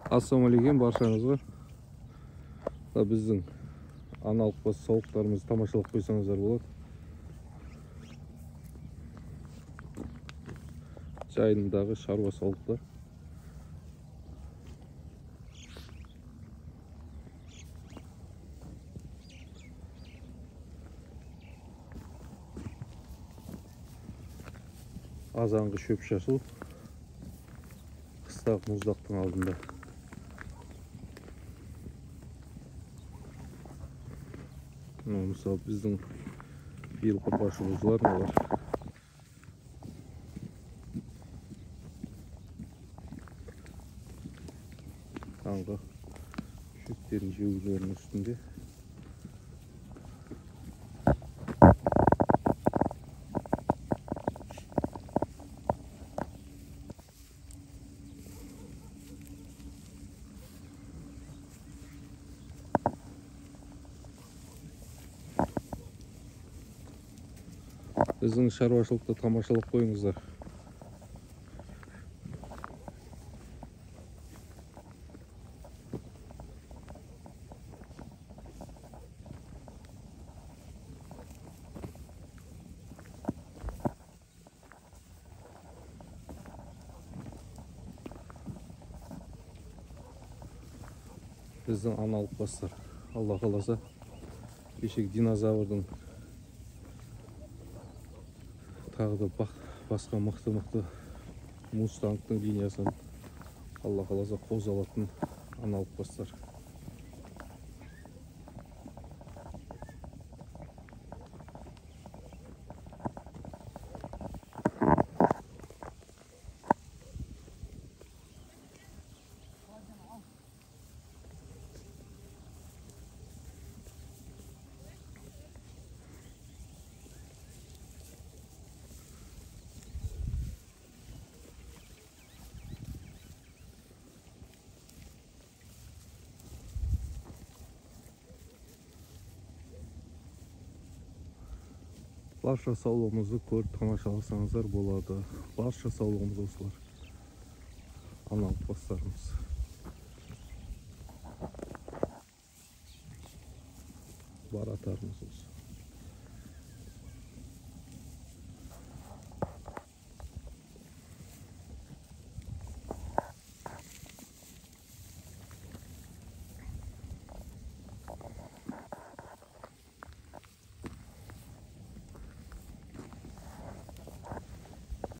Ассалаумағалейкум баршаңызға. Біздің аналық бас сауықтарымызды тамашалап қойсаңыздар болады. Жайылымдағы шаруа сауықтар. Азанғы шөп шашу, қыстағы мұздақтың алдында. Мысалы, біздің биылғы ұрпақшымыздар мыналар. Таңғы шөптерін жеулерінің үстінде. Біздің шаруашылықты тамашалап қойыңыздар. Біздің аналық бастар. Алла қаласа, кешегі динозаврдың тағы да басқа мықты-мықты мустангтың линиясын Алла қаласа қозғалатын аналық бастар. Барша саулығымызды көріп тамашаласаңыздар болады. Барша саулығымыз осылар. Аналық бастарымыз. Баратарымыз осы.